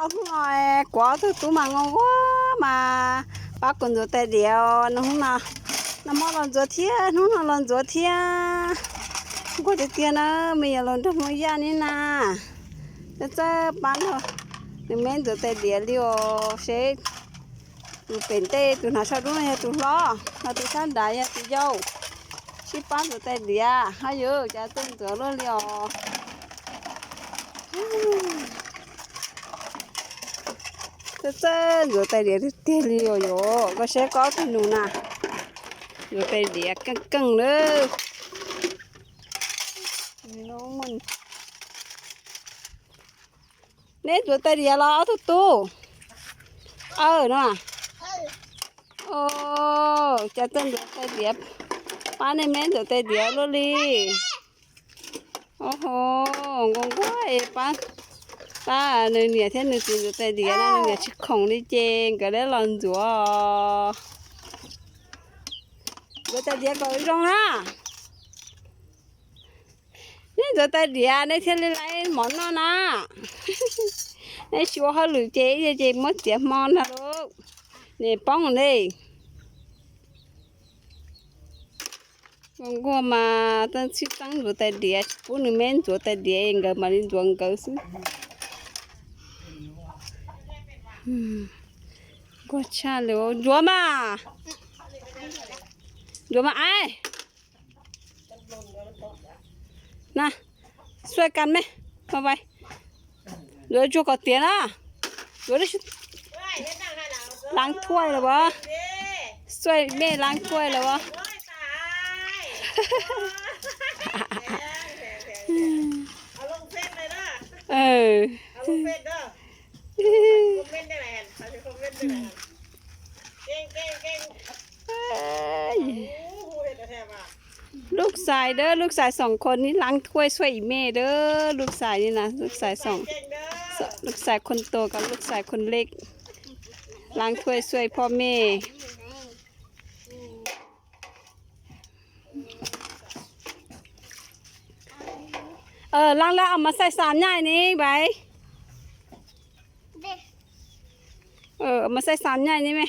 Hnub no kuv ob tug tub mas zoo nraug mas pab kuv ntxuav tais diav os. Nag hmo los ntxuav thiab, hnub no los ntxuav thiab. Nquag tiag tiag na, me nyuam laus nraug Hmoob Yaj ni na. Txawj txawj pab nrog nws me ntxuav tais diav li os. Seb tus pem ntej tus hnav tsho dub no yog tus hlob, ho tus sab nraud yog tus yau. Sib pab ntxuav tais diav, haj yam cas txawj ntxuav luaj li os. Txawj txawj ntxuav tais diav tiag tiag li os yom. Koj saib koj ob tug nus na, ntxuav tais diav keej keej lawm. Neb ntxuav tais diav los ob tug tub? Aw no. Cas txawj ntxuav tais diav, pab nej me ntxuav tais diav luaj li. Os ho, nquag nquag es pab, pab nws niam thiab nws txiv ntxuav tais diav no, nws niam tsis khoom li ces nkawd li los ntxuav. Ntxuav tais diav kom zoo na. Nej ntxuav tais diav nej thiaj li tau mov noj na. Nej tsis ua hauj lwm ces ib yam ces muab txiav hmo ntag lauj. Niam poob ne. Nquag nquag mas txawj txheeb txeeb ntxuav tais diav, tsis pub nws me ntxuav tais diav es nkawd mam li ntxuav nkawd xwb. Nquag tshaj li, ntxuav mas, ntxuav mas aib. Na, xuaij kas me, mas vais, ntxuav tsuag kom tiav na. Ntxuav, leev thuaj los as, xuaij mej leev thuaj los as. Lub xais dawb, lub xais xoom khuam ni leev thuaj xuaij mej dawb, lub xais ni na, lub xais xoom, lub xais khuam tuag kom lub xais khuam lej, leev thuaj xuaij poj mej. Leev lawv a mas xais xam nyaj ni vais. Mas xais xam nyaj ni me.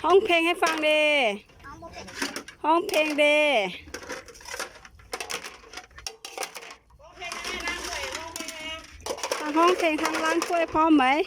Hoob pheej hab faaj de. Hoob pheej de. Hoob pheej hab laab kuaj phob mas.